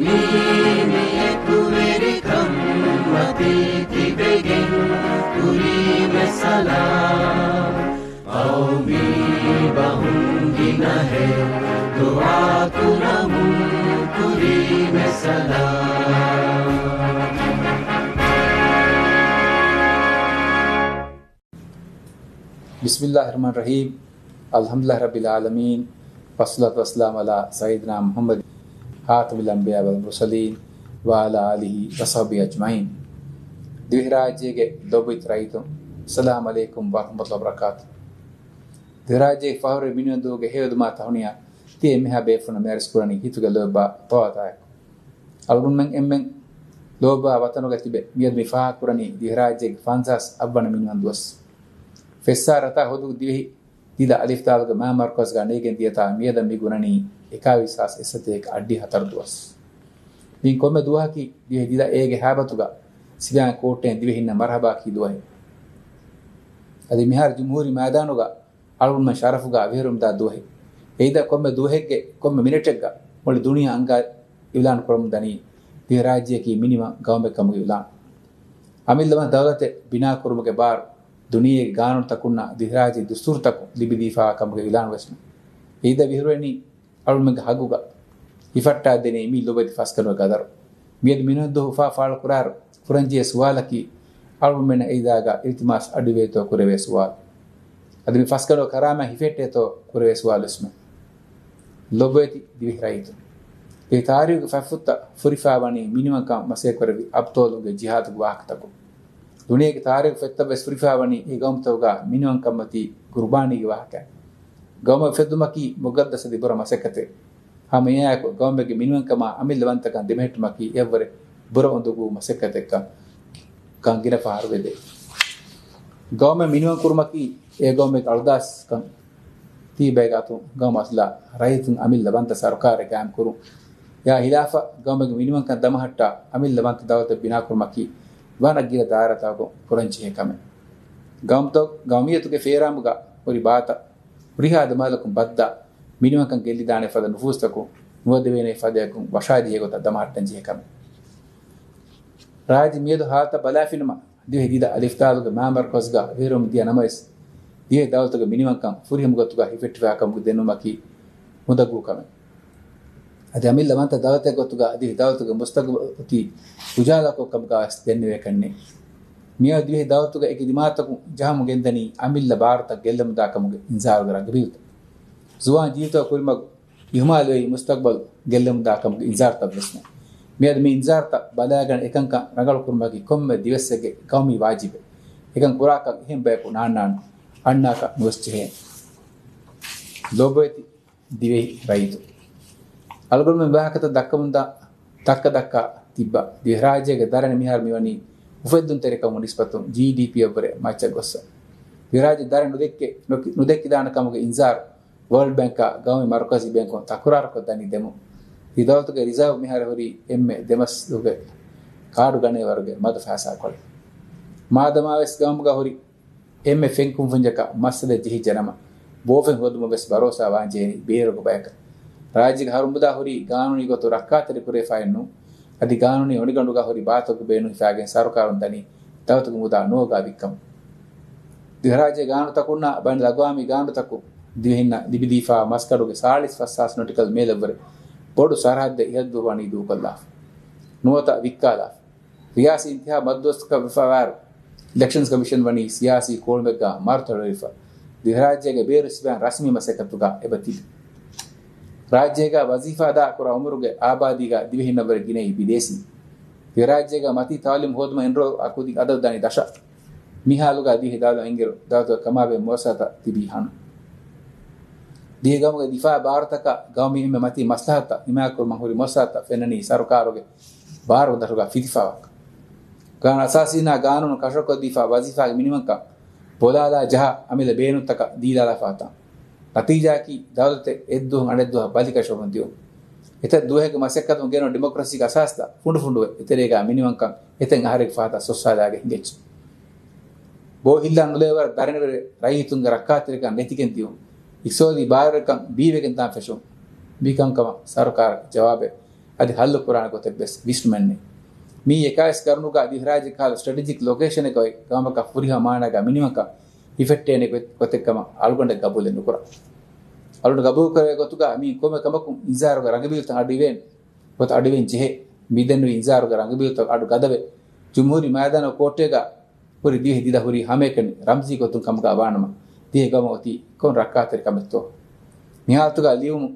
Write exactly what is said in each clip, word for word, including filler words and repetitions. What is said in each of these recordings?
މީ މި އެކުވެރިކަން މަތީ ތިބެގެން ކުރީމެ ސަލާމް. ޤައުމީ ބަހުން ގިނަހެއް ދުޢާ ކުރަމުން ކުރީމެ ސަލާމް. بسم الله الرحمن الرحيم. الحمد لله رب العالمين. والصلاة والسلام على سيدنا محمد خاتم الأنبياء والمرسلين وعلى آله وصحبه أجمعين. ދިވެހިރާއްޖޭގެ ލޯބިވެތި ރައްޔިތުން، އައްސަލާމު ޢަލައިކުމް ވަރަޙްމަތުﷲ ވަބަރަކާތު. ދިވެހިރާއްޖޭގެ ފަހުރު މިނިވަންދޫގެ ހެޔޮދުމާ ތަހުނިޔާ ތި އެންމެހާ ބޭފުޅުންނަށް މި އަރިސްކުރަނީ ހިތުގެ ލޯތްބާ ތަވާތާއެކު. އަޅުގަނޑުމެން އެންމެން ލޯބާ ވަތަނުގަ ތިބެ، މިއަދު މި ފާހަގަކުރަނީ ދިވެހިރާއްޖޭގެ ފަންސާސް އަށްވަނަ މިނިވަން ދުވަސް. ފެއްސާ ރަތާ ހުދު ދިވެހި ދިދަ އަލިފްދާލުގެ މާމަރުކަޒުގަ ނޭގެން ދިޔަތާ މިއަދަށް މި ގުނަނީ އެކާވީސް ހާސް އެއްސަތޭކަ އަށްޑިހަ ހަތަރު ދުވަސް. މިއިން ކޮންމެ ދުވަހަކީ ދިވެހި ދިދަ އޭގެ ހައިބަތުގަ ސިފައިން ކޯޓްޓެން ދިވެހިންނަށް މަރްހަބާ ކީ ދުވަހެއް. އަދި މިހާރު ޖުމްހޫރީ މައިދާނުގަ އަޅުގަނޑުމެން ޝަރަފުގަ ވިހިރުމުންދާ ދުވަހެއް. އެއީދަ ކޮންމެ ދުވަހެއްގެ ކޮންމެ މިނެޓެއްގަ މުޅި ދުނިޔެ އަންގާ އިޢުލާން ކުރަމުން ދަނީ ދިވެހިރާއްޖެއަކީ މިނިވަން ގައުމެއް ކަމުގެ އިޢުލާން. އަމިއްލަވަން ދައުލަތެއް ބިނާކުރުމުގެ ބާރު ދުނިޔޭގެ ގާނޫނުތަކުންނާ ދިވެހިރާއްޖެ ދުސްތޫރުތަކުން ލިބިދީފާ ކަމުގެ އިޢުލާން ވެސްމެ. އެއީދަ ވިހިރުވަނީ އަޅުމެންގެ ހައްގުގަ ހިފައްޓާދެނީ މި ލޮބުވެތި ފަސްގަނޑުގެ ގަދަރު. މިއަދު މިނިވަންދޫ އުފާ ފާޅުކުރާއިރު ކުރަންޖެހޭ ސުވާލަކީ، އަޅުމެންނަށް އެއީދާގަ އިލްތިމާސް އަޑުއިވޭތޯ ކުރެވޭ ސުވާލު. އަދި މި ފަސްގަނޑުގެ ކަރާމާތް ހިފެއްޓޭތޯ ކުރެވޭ ސުވާލު ވެސްމެ. ލޮބުވެތި ދިވެހި ރައްޔިތުން، ދިވެހި ތާރީޚުގެ ފަތްފުށްތައް ފުރިފާވަނީ މިނިވަންކަން މަސައްކަތްކުރެއްވި އަބްޠާލުންގެ ޖިހާދުގެ ވާހަކަތަކުން. ދުނިޔޭގެ ތާރީޚު ފޮތްތައް ވެސް ފުރިފާވަނީ އެ ގައުމުތަކުގަ މިނިވަންކަންމަތީ ގުރުބާނީގެ ވާހަކައިން. ގައުމެއް އުފެއްދުމަކީ މުޤައްދަސް އަދި ބުރަ މަސައްކަތެއް. ހަމަ އެއާއެކު ގައުމެއްގެ މިނިވަންކަމާ އަމިއްލަވަންތަކަން ދެމެހެއްޓުމަކީ އެއަށްވުރެ ބުރަ އުނދަގޫ މަސައްކަތެއްކަން، ކަން ގިނަ ފަހަރު ވެދޭ. ގައުމެއް މިނިވަން ކުރުމަކީ އެ ގައުމެއްގެ އަޅުދާސްކަން ތީބައިގެ އަތުން ގައުމު އަސްލާ ރައްޔިތުން އަމިއްލަ ވަންތަ ސަރުކާރެއް ގާއިމް ކުރުން. އެއާ ހިލާފަށް ގައުމެއްގެ މިނިވަންކަން ދަމަހައްޓާ އަމިއްލަ ވަންތަ ދައުލަތެއް ބިނާކުރުމަކީ ވަރަށް ގިނަ ދާއިރާތަކުން ކުރަންޖެހޭ ކަމެއް. ގައުމުތައް، ގައުމިއްޔަތުގެ ފޭރާމުގަ ހުރި ބާތައް ހުރިހާ ދެމަހަލަކުން ބައްދާ މިނިވަންކަން ގެއްލިދާނެ ފަދަ ނުފޫޒުތަކުން ނުވަދެވޭނެ ފަދައަކުން ވަށާޖެހޭ ގޮތަށް ދަމަހައްޓަންޖެހޭ ކަމެއް. ރާއްޖެ މިއަދު ހާލަތަށް ބަލާފިނަމަ، ދިވެހި ދިދަ އަލިފްދާލުގެ މާމަރުކަޒުގަ ވިހިރުމުން ދިޔަ ނަމަވެސް، ދިވެހި ދައުލަތުގެ މިނިވަންކަން ފުރިހަމަ ގޮތުގަ ހިފެއްޓިފާ ކަމުގެ ދެންނެވުމަކީ އުނދަގޫ ކަމެއް. އަދި އަމިއްލަ ވަންތަ ދައުލަތެއް ގޮތުގަ ދިވެހި ދައުލަތުގެ މުސްތަގުބަލަކީ އުޖާލާކޮށް ކަމުގަ ވެސް ދެންނެވޭކަށް ނެތް. މިއަދު ދިވެހި ދައުލަތުގަ އެކި ދިމާތަކުން ޖަހަމުން ގެންދަނީ އަމިއްލަ ބާރުތައް ގެއްލެމުންދާ ކަމުގެ އިންޒާރުގެ ރަނގަބީލުތައް. ޒުވާން ޖީލުތަކުގެ ކުރިމަގު އިހުމާލުވެ، މުސްތަގުބަލު ގެއްލެމުންދާ ކަމުގެ އިންޒާރުތައް ވެސް ނެތް. މިއަދު މި އިންޒާރުތައް ބަލައިގަނެ އެކަންކަން ރަނގަޅުކުރުމަކީ ކޮންމެ ދިވެއްސެއްގެ ގައުމީ ވާޖިބެއް. އެކަން ކުރާކަށް އެހެން ބަޔަކު ނާންނާނެ، އަންނާކަށް ނުވެސް ޖެހޭނެ. ލޯބިވެތި ދިވެހި ރައްޔިތުން، އަޅުގަނޑުމެން ވާހަކަތައް ދައްކަމުންދާ ދައްކަ ދައްކާ ތިއްބާ ދިވެހިރާއްޖޭގެ ދަރަނި މިހާރު މިވަނީ އުފެއްދުންތެރިކަމުގެ ނިސްބަތުން ޖީޑީޕީއަށްވުރެ މައްޗަށް ގޮއްސަ. ދިވެހިރާއްޖެ ދަރަނި ނުދެއްކެ، ނުކި-، ނުދެއްކިދާނެ ކަމުގެ އިންޒާރު ވަރލްޑް ބޭންކާ ގައުމީ މަރުކަޒީ ބޭންކުން ތަކުރާރުކޮށް ދަނީ ދެމުން. ދިވެހި ދައުލަތުގެ ރިޒާވް މިހާރު ހުރީ އެންމެ ދެމަސްލުގެ ކާޑު ގަނޭ ވަރުގެ މަދު ފައިސާކޮޅެއް. މާދަމާވެސް ގައުމުގަ ހުރި އެންމެ ފެންކުންފުންޏަކަށް މައްސަލަ ޖެހިއްޖެނަމަ، ބޯފެން ހޯދުމަށް ވެސް ބަރޯސާ ވާންޖެހެނީ ބޭރުގެ ބަޔަކަށް. ރާއްޖޭގެ ހަރު މުދާ ހުރީ ގާނޫނީ ގޮތުން ރައްކާތެރި ކުރެވިފައެއްނޫން. އަދި ގާނޫނީ އޮނިގަނޑުގަ ހުރި ބާތަކުގެ ބޭނުން ހިފާގެން ސަރުކާރުން ދަނީ ދައުލަތުގެ މުދާ ނޯގާ ވިއްކަމުން. ދިވެހިރާއްޖޭ ގާނޫނުތަކުންނާ ބައިނަލްއަގްވާމީ ގާނޫނުތަކުން ދިވެހިންނަށް ލިބިދީފާ މަސްގަނޑުގެ ސާޅީސް ފަސް ހާސް ނޮޓިކަލް މޭލަށްވުރެ ބޮޑު ސަރަހައްދެއް އިހަށްދުވަނީ ދޫކޮށްލާފަ. ނުވަތަ ވިއްކާލާފަ. ރިޔާސީ އިންތިހާބު މަދުދުވަސްތަކަށް ވެފައިވާއިރު، އިލެކްޝަންސް ކޮމިޝަން ވަނީ ސިޔާސީ ކޯޅުމެއްގާ މާރުތަޅުވެފަ، ދިވެހިރާއްޖޭގެ ބޭރު ސިފައިން ރަސްމީ މަސައްކަތުގާ އެބަ ތިބި. ރާއްޖޭގާ ވަޒީފާ އަދާ ކުރާ އުމުރުގެ އާބާދީގާ ދިވެހިންނަށްވުރެ ގިނައީ ބިދޭސީން. ދިވެހިރާއްޖޭގާ މަތީ ތައުލީމް ހޯދުމަށް އެންރޯލް އާ ކުދިން އަދަދު ދަނީ ދަށަށް. މި ހާލުގާ ދިވެހި ދައުލަތް އިންއިރު ދައުލަތުގެ ކަމާބެހޭ މުއައްސަސާތައް ތިބީ ހަނު. ދިވެހި ގައުމުގެ ދިފާއި ބާރުތަކަށް ގައުމީ އެންމެ މަތީ މަސްލަހަތުތައް ހިމާޔަތްކުރުމަށް ހުރި މުއައްސަސާތައް ފެންނަނީ ސަރުކާރުގެ ބާރުގެ ދަށުގާ ފިތިފާވާކަން. ގާނޫނު އަސާސީންނާ ގާނޫނުން ކަށަވަރުކޮށްދީފާ ވަޒީފާގެ މިނިވަންކަން ބޮލާލާ ޖަހާ އަމިއްލަ ބޭނުންތަކަށް ދީލާލާފާ ތަން. ނަތީޖާއަކީ ދައުލަތެއް އެއްދުވަހުން އަނެއްދުވަހަށް ބަލިކަށަވަމުން ދިޔުން. އެތައް ދުވަހެއްގެ މަސައްކަތުން ގެނައު ޑިމޮކްރަސީގެ އަސާސްތައް ފުނޑުފުނޑުވެ، އެތެރޭގާ މިނިވަންކަން އެތައް އަހަރެއްގެ ފަހަތަށް ސޮއްސާލާގެ ހިނގައްޖެ. ބޯ ހިއްލާ ނުލެވޭވަރަށް ދަރަނިވެރި ރައްޔިތުންގެ ރައްކާތެރިކަން ނެތިގެން ދިޔުން. އިޤްތިޞާދީ ބާރުވެރިކަން ބީވެގެން ދާން ފެށުން. މިކަންކަމަށް ސަރުކާރަށް ޖަވާބެއް އަދި ހައްލު ކުރާނެ ގޮތެއް ވެސް ވިސްނުމެއް ނެތް. މިއީ އެކާވީސް ގަރުނުގަ ދިވެހިރާއްޖެ ކަހަލަ ސްޓްރެޓެޖިކް ލޮކޭޝަނެއްގަ އޮތް ގައުމަކަށް ފުރިހަމަ މާނާގަ މިނިވަންކަން ހިފެއްޓޭނެ ގޮތް-، ގޮތެއްކަމަށް އަޅުގަނޑަށް ގަބޫލެއް ނުކުރަން. އަޅުގަނޑު ގަބޫލުކުރެވޭ ގޮތުގަ މިއިން ކޮންމެ ކަމަކުން އިންޒާރުގެ ރަނގަބީލުތައް އަޑުއިވޭނެ ގޮތަށް އަޑުއިވެން ޖެހޭ. މިދެންނެވި އިންޒާރުގެ ރަނގަބީލުތައް އަޑު ގަދަވެ، ޖުމްހޫރީ މައިދާނު ކޯޓޭގަ ހުރި ދިވެހި ދިދަ ހުރީ ހަމައެކަނި ރަމްޒީ ގޮތުން ކަމުގަ ވާނަމަ، ދިވެހި ގައުމަށް އޮތީ ކޮން ރައްކާތެރި ކަމެއްތޯ؟ މި ހާލަތުގަ ލިޔުމު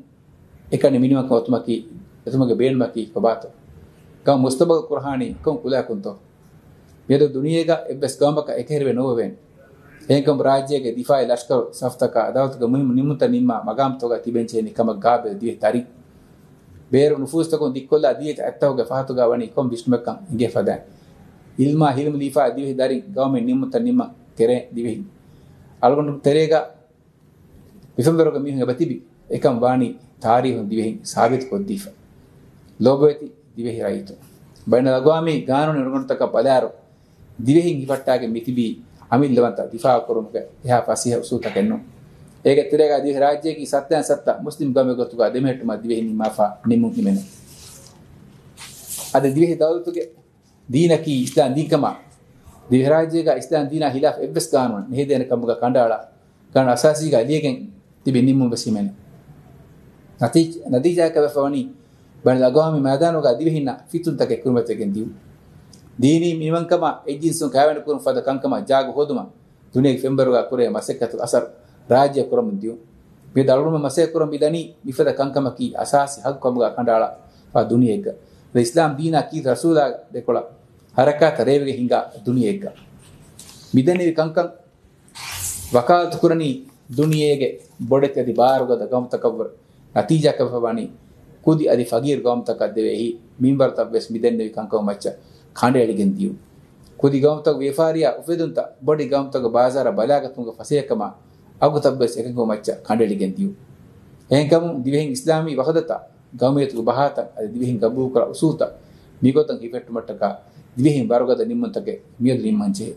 އެކަނި މިނިވަންކަން އޮތުމަކީ، އޮތުމުގެ ބޭނުމަކީ ކޮބާތޯ؟ ގައުމު މުސްތަގުބަލް ކުރަހާނީ ކޮން ކުލައަކުންތޯ؟ މިއަދު ދުނިޔޭގަ އެއްވެސް ގައުމަކަށް އެކަހެރިވެ ނޯވެވޭނެ. އެހެންކަމުން ރާއްޖޭގެ ދިފާއީ ލަޝްކަރު ސަފުތަކާ އަދާލަތުގެ މުހިއްމު ނިންމުންތައް ނިންމާ މަގާމްތަކުގަ ތިބެންޖެހެނީ ކަމަށް ގާބިލް ދިވެހި ދަރިން. ބޭރު ނުފޫޒުތަކުން ދިއްކޮށްލާ ދިޔައީތަ އަތްތަކުގެ ފަހަތުގަ ވަނީ ކޮން ވިސްނުމެއްކަން އެނގޭ ފަދައިން. އިލްމާ ހިލްމު ލީފާ ދިވެހި ދަރިން ގައުމެއް ނިންމުންތައް ނިންމަން ކެރޭ ދިވެހިން. އަޅުގަނޑު ތެރޭގަ މިފެންވަރުގެ މީހުން އެބަތިބި އެކަން ވާނީ ތާރީހުން ދިވެހިން ސާބިތުކޮށްދީފަ. ލޯބިވެތި ދިވެހި ރައްޔިތުން، ބައިނަލްއަގްވާމީ ގާނޫނީ އޮނިގަނޑުތަކަށް ބަލާއިރު، ދިވެހިން ހިފައްޓާގެން މިތިބީ އަމިއްލަވަންތަ ދިފާއުކުރުމުގެ އެހާ ފަސޭހަ އުސޫލުތަކެއް ނޫން. އޭގެ ތެރޭގަ ދިވެހިރާއްޖެއަކީ ސައްތައިން ސައްތަ މުސްލިމް ގައުމެއް ގޮތުގަ ދެމެހެއްޓުމަށް ދިވެހިން ނިންމާފަ ނިންމުން ހިމެނޭ. އަދި ދިވެހި ދައުލަތުގެ ދީނަކީ އިސްލާމް ދީންކަމަށް ދިވެހިރާއްޖޭގަ އިސްލާމް ދީނާ ހިލާފް އެއްވެސް ގާނޫނެއް ނެހެދޭނެ ކަމުގަ ކަނޑައަޅާ، ގާނޫނު އަސާސީގަ ލިޔެގެން ތިބި ނިންމުން ވެސް ހިމެނޭ. ނަތީ-، ނަތީޖާއަކަށް ވެފަ ވަނީ، ބައިނަލްއަގްވާމީ މައިދާނުގަ ދިވެހިންނަށް ފިތުންތަކެއް ކުރިމަތިވެގެން ދިޔުން. ދީނީ މިނިވަންކަމާ އެއްޖިންސުން ކައިވެނިކުރުން ފަދަ ކަންކަމަށް ޖާގަ ހޯދުމަށް ދުނިޔޭގެ ފެންވަރުގަ ކުރޭ މަސައްކަތުގެ އަސަރު ރާއްޖެ ކުރަމުން ދިޔުން. މިއަދު އަޅުގަނޑުމެން މަސައްކަތް ކުރަމުން މި ދަނީ މިފަދަ ކަންކަމަކީ އަސާސީ ހައްގު ކަމުގަ ކަނޑައަޅާފަ ދުނިޔެއެއްގަ، އިސްލާމް ދީނާ ކީރިތި ރަސޫލާ ދެކޮޅަށް ހަރަކާތަށް ރޭވިގެން ހިނގާ ދުނިޔެއެއްގަ. މިދެންނެވި ކަންކަން ވަކާލަތު ކުރަނީ ދުނިޔޭގެ ބޮޑެތި އަދި ބާރުގަދަ ގައުމުތަކަށްވުރެ. ނަތީޖާއަކަށް ވެފަ ވަނީ ކުދި އަދި ފަގީރު ގައުމުތަކަށް ދެވޭ އެހީ މިންވަރުތައް ވެސް މިދެންނެވި ކަންކަމުގެ މައްޗަށް ކަނޑައެޅިގެން ދިޔުން. ކުދި ގައުމުތަކުގެ ވިޔަފާރިއާ އުފެދުންތައް ބޮޑެތި ގައުމުތަކުގެ ބާޒާރަށް ބަލާގަތުމުގެ ފަސޭހަކަމާ އަގުތައް ވެސް އެކަކުގެ މައްޗަށް ކަނޑައެޅިގެން ދިޔުން. އެހެންކަމުން ދިވެހިން އިސްލާމީ ވަހުދަތާ ގައުމިއްޔަތުގެ ބަހާތައް އަދި ދިވެހިން ގަބޫލުކުރާ އުސޫލުތައް މިގޮތަށް ހިފެއްޓުމަށްޓަކާ ދިވެހިން ވަރުގަދަ ނިންމުންތަކެއް މިއަދު ނިންމަންޖެހޭ.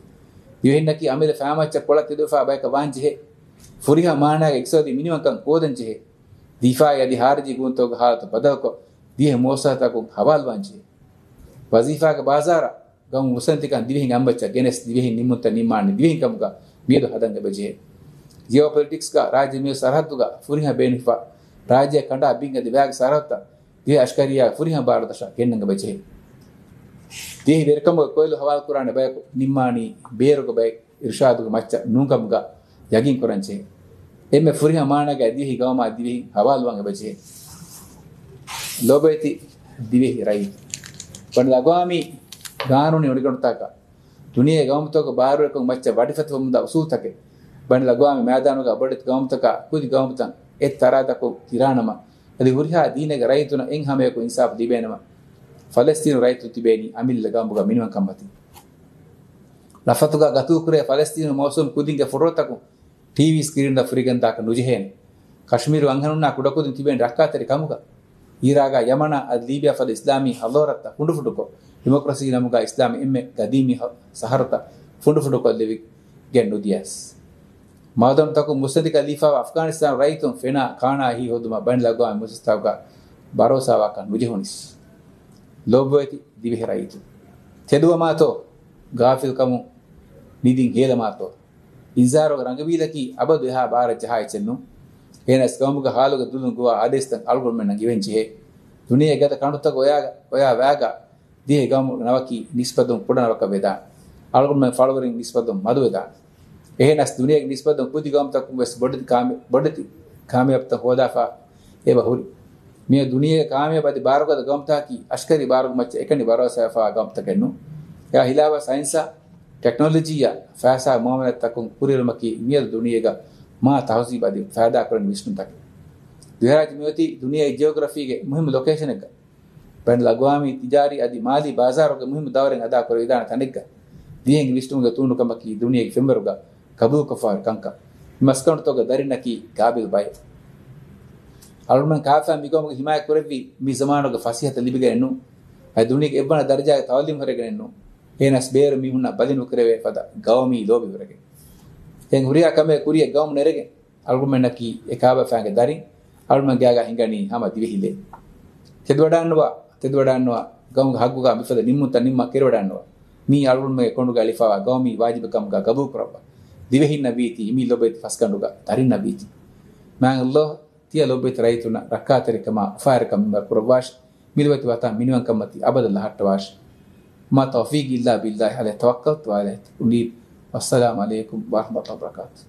ދިވެހިންނަކީ އަމިއްލަ ފައިމައްޗަށް ކޮޅަށް ތެދުވެފާ ބަޔަކަށް ވާންޖެހޭ. ފުރިހަމަ މާނާގެ އިޤްތިޞާދީ މިނިވަންކަން ހޯދަންޖެހޭ. ދިފާއީ އަދި ހާރިޖީ ގުންތަކުގެ ހާލަތު ބަދަލުކޮށް، ދިވެހި މުއައްސަސާތަކުން ހަވާލުވާންޖެހޭ. ވަޒީފާގެ ބާޒާރަށް ގައުމު މުއްސަނދިކަން ދިވެހިން އަނބައްޗަށް ގެނެސް ދިވެހިން ނިންމުންތައް ނިންމާނެ ދިވެހިން ކަމުގަ މިއަދު ހަދަން އެބަޖެހޭ. ޖިއޯޕޮލިޓިކްސްގަ ރާއްޖެ މިއޮތް ސަރަހައްދުގަ ފުރިހަމަ ބޭނުންފަ ރާއްޖެ ކަނޑާ ބިން އަދި ވައިގެ ސަރަހައްދަށް ދިވެހި އަސްކަރިއްޔާ ފުރިހަމަ ބާރުދަށަށް ގެންނަން އެބަޖެހޭ. ދިވެހި ވެރިކަމުގެ ކޮއިލު ހަވާލުކުރާނެ ބަޔަކު ނިންމާނީ ބޭރުގެ ބައެއް އިރުޝާދުގެ މައްޗަށް ނޫންކަމުގަ ޔަގީން ކުރަންޖެހޭ. އެންމެ ފުރިހަމަ މާނާގައި ދިވެހި ގައުމާ ދިވެހި ހަވާލުވާން އެބަޖެހޭ. ލޯބިވެތި ދިވެހި ރައްޔިތުން، ބައިނަލްއަގްވާމީ ގާނޫނީ އޮނިގަނޑުތަކަށް ދުނިޔޭގެ ގައުމުތަކުގެ ބާރުވެރިކަމުގެ މައްޗަށް ވަޑިފަތިވަމުންދާ އުސޫލުތަކެއް، ބައިނަލްއަގްވާމީ މައިދާނުގަ ބޮޑެތި ގައުމުތަކާ ކުދި ގައުމުތައް އެއް ތަރާދަކުން ކިރާނަމަ، އަދި ހުރިހާ ދީނެއްގެ ރައްޔިތުންނަށް އެއް ހަމަޔަކު އިންސާފު ލިބޭނަމަ، ފަލަސްތީނު ރައްޔިތުން ތިބޭނީ އަމިއްލަ ގައުމުގަ މިނިވަންކަން މަތިން. ރަފަތުގަ ގަތުލުކުރޭ ފަލަސްތީނު މައުސޫމް ކުދިންގެ ފޮޓޯތަކުން ޓީވީ ސްކްރީންތައް ފުރިގެންދާކަށް ނުޖެހޭނެ. ކަޝްމީރު އަންހެނުންނާ ކުޑަކުދިން ތިބޭނީ ރައްކާތެރި ކަމުގަ. އީރާގާ، ޔަމަނާ އަދި ލީބިޔާ ފަދަ އިސްލާމީ ހަޟާރަތްތައް ފުނޑުފުނޑުކޮށް، ޑިމޮކްރަސީ ނަމުގަ އިސްލާމީ އެންމެ ގަދީމީ ހަ-، ސަހަރުތައް ފުނޑުފުނޑުކޮށްލެވިގެން ނުދިޔަސް. މާދަމްތަކުން މުއްސަނދިކަން ލީފާވާ އަފްޣާނިސްތާނު ރައްޔިތުން ފެނާ ކާނާ އެހީ ހޯދުމަށް ބައިނަލްއަގްވާމީ މުއައްސަސާތަކުގަ ބަރޯސާވާކަށް ނުޖެހުނީސް. ލޯބިވެތި ދިވެހި ރައްޔިތުން، ތެދުވަމާތޯ ގާފިލްކަމުން ނިދިން ހޭލަމާތޯ؟ އިންޒާރުގެ ރަނގަބީލަކީ އަބަދު އެހާ ބާރަށް ޖަހާ އެއްޗެއް ނޫން. އެހެނަސް ގައުމުގެ ހާލުގެ ދުލުން ގޮވާ އާދޭސްތައް އަޅުގަނޑުމެންނަށް އިވެން ޖެހޭ. ދުނިޔޭގެ ގަދަ ކަނޑުތަކުގެ އޮޔާ، އޮޔާ ވައިގަ ދިވެހި ގައުމު ނަވަކީ ނިސްބަތުން ކުޑަ ނަވަކަށް ވެދާނެ. އަޅުގަނޑުމެން ފަޅުވެރިން ނިސްބަތުން މަދުވެދާނެ. އެހެނަސް ދުނިޔޭގެ ނިސްބަތުން ކުދި ގައުމުތަކުން ވެސް ބޮޑެތި ކާމި-، ބޮޑެތި ކާމިޔާބުތައް ހޯދާފަ އެބަ ހުރި. މިއަދު ދުނިޔޭގެ ކާމިޔާބު އަދި ބާރުގަދަ ގައުމުތަކަކީ އަސްކަރީ ބާރުގެ މައްޗަށް އެކަނި ބަރޯސާވެފަވާ ގައުމުތަކެއް ނޫން. އެއާ ހިލާފަށް ސައިންސާ ޓެކްނޮލޮޖީއާ ފައިސާ މުއާމަލާތްތަކުން ކުރިއެރުމަކީ މިއަދު ދުނިޔޭގަ މާ ތަހުޒީބު އަދި ފައިދާކުރަނިވި ވިސްނުންތަކެއް. ދިވެހިރާއްޖެ މިއޮތީ ދުނިޔޭގެ ޖިއޮގްރަފީގެ މުހިއްމު ލޮކޭޝަނެއްގަ. ބައިނަލްއަގްވާމީ ތިޖާރީ އަދި މާލީ ބާޒާރުގެ މުހިއްމު ދައުރެއް އަދާކުރެވިދާނެ ތަނެއްގަ ދިވެހިންގެ ވިސްނުމުގެ ތޫނުކަމަކީ ދުނިޔޭގެ ފެންވަރުގަ ގަބޫލުކޮށްފަހުރި ކަންކަން. މި މަސްގަނޑުތަކުގެ ދަރިންނަކީ ގާބިލް ބައެއް. އަޅުގަނޑުމެން ކާފަ މިގައުމުގެ ހިމާޔަތް ކުރެއްވީ މި ޒަމާނުގެ ފަސޭހަތައް ލިބިގެނެއް ނޫން. އަދި ދުނިޔޭގެ އެއްވަނަ ދަރަޖާގެ ތައުލީމް ހުރެގެނެއް ނޫން. އެހެނަސް ބޭރު މީހުންނަށް ބަލި ނުކުރެވޭ ފަދަ ގައުމީ ލޯބި ހުރެގެން. އެހެން ހުރިހާ ކަމެއް ކުރިޔަށް ގައުމު ނެރެގެން އަޅުގަނޑުމެންނަކީ އެ ކާބަފައިންގެ ދަރިން. އަޅުގަނޑުމެން ގާގަ ހިނގަނީ ހަމަ ދިވެހި ލޭ. ތެދުވަޑާންނުވާ އެދިވަޑާންނަވާ، ގައުމުގެ ހައްގުގަ މިފަދަ ނިންމުންތައް ނިންމާ ކެރިވަޑާންނަވާ. މީ އަޅުގަނޑުމެންގެ ކޮނޑުގަ އެޅިފައިވާ ގައުމީ ވާޖިބެއް ކަމުގަ ގަބޫލުކުރައްވާ. ދިވެހިންނަށް ވީތީ، މި ލޮބުވެތި ފަސްގަނޑުގަ ދަރިންނަށް ވީތީ. މާތް ﷲ ތިޔަ ލޮބުވެތި ރައްޔިތުންނަށް ރައްކާތެރިކަމާ އުފާވެރިކަމުގަ ކުރައްވާށި. މިލޮބުވެތި ވަތަން މިނިވަންކަންމަތީ އަބަދަށް ލަހައްޓަވާށި. وما توفيقي إلا بالله عليه توكلت وإليه أنيب. والسلام عليكم ورحمة الله وبركاته.